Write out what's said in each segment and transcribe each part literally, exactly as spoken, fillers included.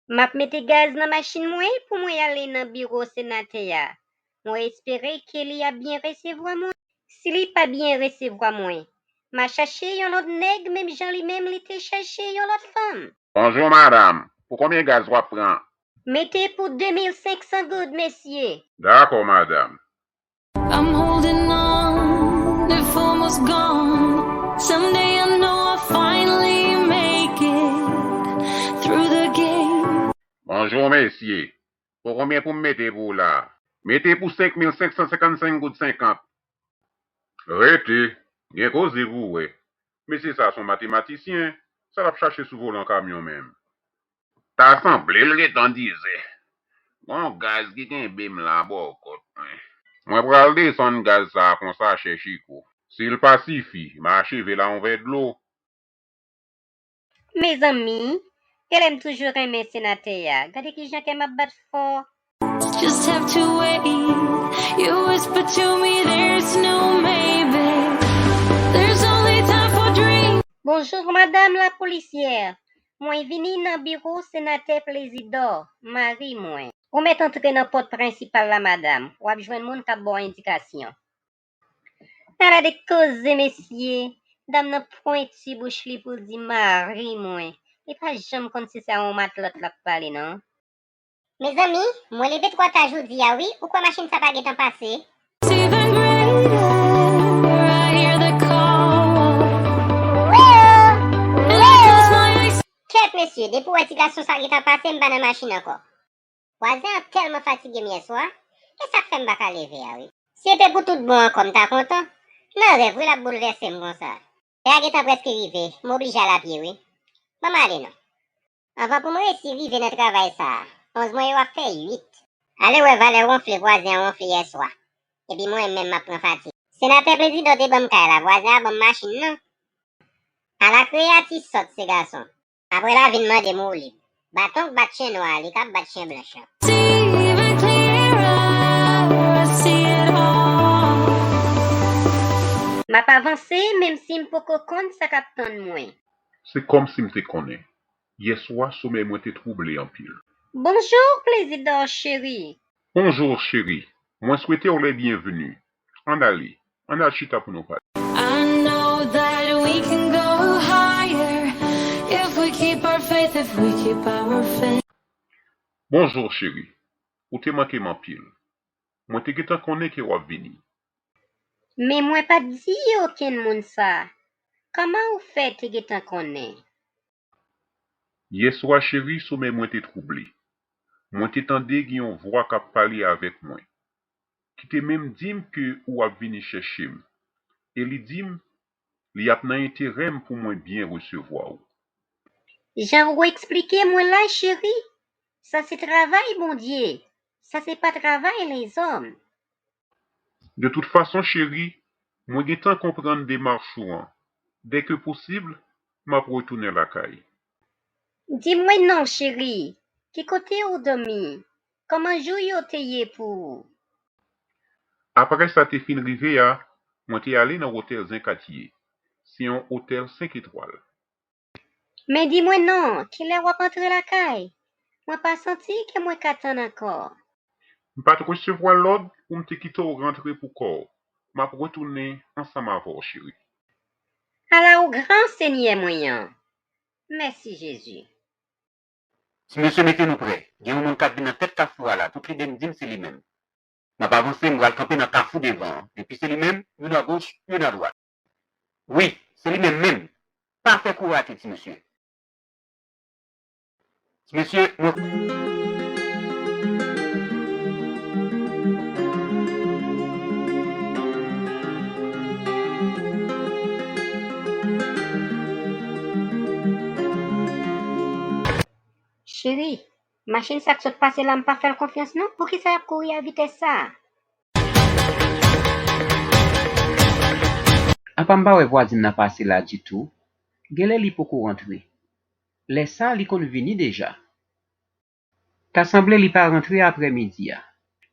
M ap mete gaz nan machin mwen pou mwen ale nan biwo senatè a. Mwen espere ke li ap byen resevwa mwen. Si li pa byen resevwa mwen, m a chache yon lòt nèg menm jan li menm li te chache yon lòt fanm. Bonjou, madanm. Pou konbyen gaz w ap pran? Mete pou de mil senk san goud, mesye. Dakò, madanm. I'm holding on, if almost gone. Someday I know I'll finally make it through the gate. Bonjou, mesye. Pou konbyen pou m mete pou w la? Mete pou senk mil senk san senkannsenk goud senkant. Rete, gen koze pou w wè. Mesye sa se yon matematisyen, sa l ap chache sou volan kamyon menm? Ta sanble l gentan dizè. Gon gaz ki kenbe m la bò kòt mwen. Mwen pral desann gaz sa a konsa, chè Chiko. Si l pa sifi, m a acheve l a yon vè dlo. Mezanmi, genlè m toujou renmen senatè a. Gade kijan kè m ap bat fò. Just have to wait. You whisper to me, there's no maybe. There's only time for dreams. Bonjou, madanm lapolisyè. Mwen vini nan biwo senatè Plezidò, mari mwen. Ou mèt antre nan pòt prensipal la, madanm. W ap jwenn moun k ap ba w endikasyon. Ala de koze, mesye! Dam nan pwenti bouch li pou l di mari mwen. Li pa janm konn si se a yon matlòt l ap pale, non. Mezanmi, mwen leve twa ta jodi a, wi. Ou kwè machin sa pa gentan pase? It's even greater, I hear the call. And I close my eyes. Kèt, mesye, depi w wè ti gason sa gentan pase, m pa nan machin ankò. Vwazen an tèlman fatige m yèswa, e sa k fè m pa ka leve a, wi. Si se te pou tout bon ankò, m ta kontan. Nan rèv, wi, l ap boulvèse m konsa. Lè a gentan prèske rive, m oblije al apye, wi. Ban m ale non. Anvan pou m resi rive nan travay sa a, onz mwen yo ap fè uit. Ale wè valè wonfle vwazen an wonfle yèswa. Epi mwen menm m ap pran fatig. Senatè Plezidò te ban m kay la, vwazen an ban m machin nan. Ala kreyati sòt se gason. Apre l a vin mande m woulib. Baton k bat chen nwa a, li k ap bat chen blanch lan. See even clearer, I see it all. M ap avanse, menm si m poko konn sa k ap tann mwen. Se kòmsi m te konnen. Yèswa, somèy mwen te twouble anpil. Bonjou, Plezidò cheri. Bonjou, cheri. Mwen swete w le byenveni. Ann ale. Ann al chita pou nou pale. I know that we can go higher if we keep our faith, if we keep our faith. Bonjou, cheri. Ou te manke m anpil. Mwen te gentan konnen ke w ap vini. Men mwen pa t di okenn moun sa. Kòman ou fè te gentan konnen? Yèswa, cheri, somèy mwen te twouble. Mwen te tande gen yon vwa k ap pale avèk mwen, ki te menm di m ke ou ap vini chèche m. E li di m, li ap nan enterè m pou mwen byen resevwa w. Jan ou eksplike mwen la, cheri, sa se travay Bondye, sa se pa travay lèzòm. De tout fason, cheri, mwen gentan konprann demach ou an. Dèke posib, m ap retounen lakay. Di mwen non, cheri, ki kote ou dòmi? Kòman jou yo te ye pou ou? Apre sa te fin rive a, mwen te ale nan otèl Zen Katye. Se yon otèl senk etwal. Men di mwen non, kilè w ap antre lakay? Mwen pa santi ke mwen ka tann ankò. M pa t resevwa lòd pou m te kite w rantre pou kò w. M ap retounen ansanm avè w, cheri. Ala ou gran, Senyè mwen an! Mèsi, Jezi. Ti mesye, mete nou prè. Gen yon moun k ap vin nan tèt kafou a la. Tout lide m di m se li menm. M ap avanse, m pral kanpe nan kafou devan an. Epi se li menm, youn agoch, youn adwat. Wi, se li menm menm. Pa fè kou rate, ti mesye. Ti mesye, mwen. Cheri, machin sa k sot pase la, m pa fè l konfyans non. Poukisa y ap kouri a vitès sa a? Apa m pa wè vwazin nan pase la ditou? Genlè li poko rantre. Lè sa, li konn vini deja. Ta sanble li pa rantre aprèmidi a,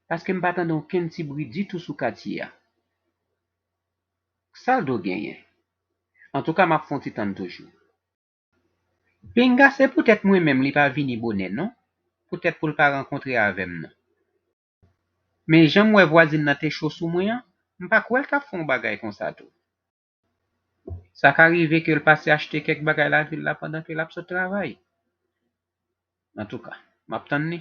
paske m pa tande okenn ti bri ditou sou katye a. Sa l dwe genyen? Antouka, m ap fè yon ti tann toujou. Pinga se poutèt mwen menm li pa vini bonè non. poutèt pou l pa rankontre avè m nan. Men jan m wè vwazin nan te cho sou mwen an, m pa kwè l t ap fè yon bagay konsa tou. Sa ka rive ke l pase achte kèk bagay lavil la pandan ke l ap sot travay. Antouka, m ap tann li.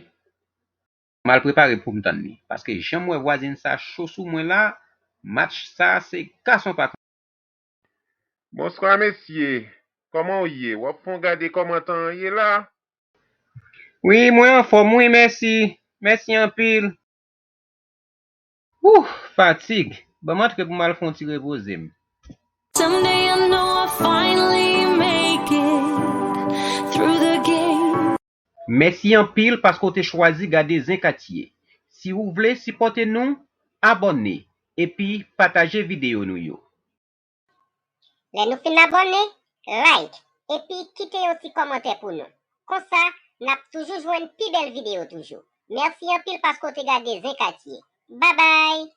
M al prepare pou m tann li, paske jan m wè vwazin sa cho sou mwen la, match sa se gason pa. Bonswa mesye, kòman w ye? W ap fè yon gade kòman tan an ye la? Wi, mwen anfòm wi, mèsi. Mèsi anpil. Ouh, fatig. Ban m antre pou m al fè yon ti repoze m. Someday I know I'll finally make it through the game. Mèsi anpil paske w te chwazi gade Zen Katye. Si w vle sipòte nou, abòne epi pataje videyo nou yo. Lè nou fin abòne, like, epi kite yon ti kòmantè pou nou. Konsa, n ap toujou jwenn pi bèl videyo toujou. Mèsi anpil paske w te gade Zen Katye. Babay!